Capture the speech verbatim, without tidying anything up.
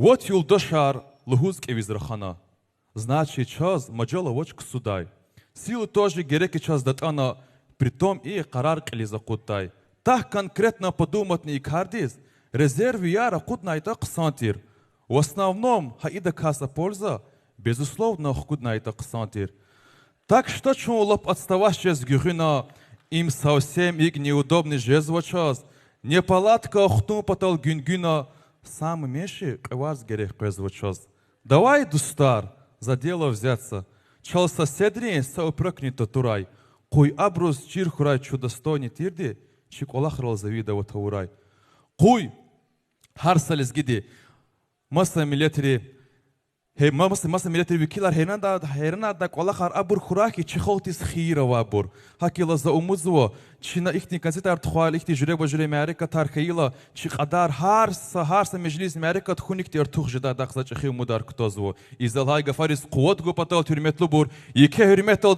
Вот юлдашар лугьуз кӀевиз рахана. Значит, чаз мажал авач ксудай. Силы тоже герек я чаз датӀана, притом и къарар кьилиз акъуддай. Так конкретно подуматьни и кардиз, резервияр акъуднайтӀа хъсан тир. В основном гьа идакай са польза, безусловно, хкуднайтӀа хъсан тир. Так что чун лап отставать жез гуьгъуьна, им совсем икӀ неудобный жезва чаз, неполадка хтун патал гуьнгуьна, самый меньший кьве варз герек къвезва чаз. Давай, дустар, за дело взяться. Чал соседрин са упрекни татурай. Къуй абуруз чир хьурай чун достойный тирди, чи кӀвалахрал завидовать авурай. Къуй гьар са лезгиди, маса миллетри, гье-, ма-, маса, маса миллетри векилар гьейран, гьейран ада кӀвалахар абур хьурай хьи, чи халкьдиз хийир авайбур. ГьакӀ хьайила за умудзава, чна ихьтин концертар тухвайла, ихьтин жуьреба-жуьре мярекатар хьайила, чи кьадар гьар са, гьар са межлис, мярекат хьунихьтин артух жедай, адахъ за чӀехи умудар кутазва. И за лагьай гафариз къуват гун патал, гьуьрметлубур, еке гьуьрметал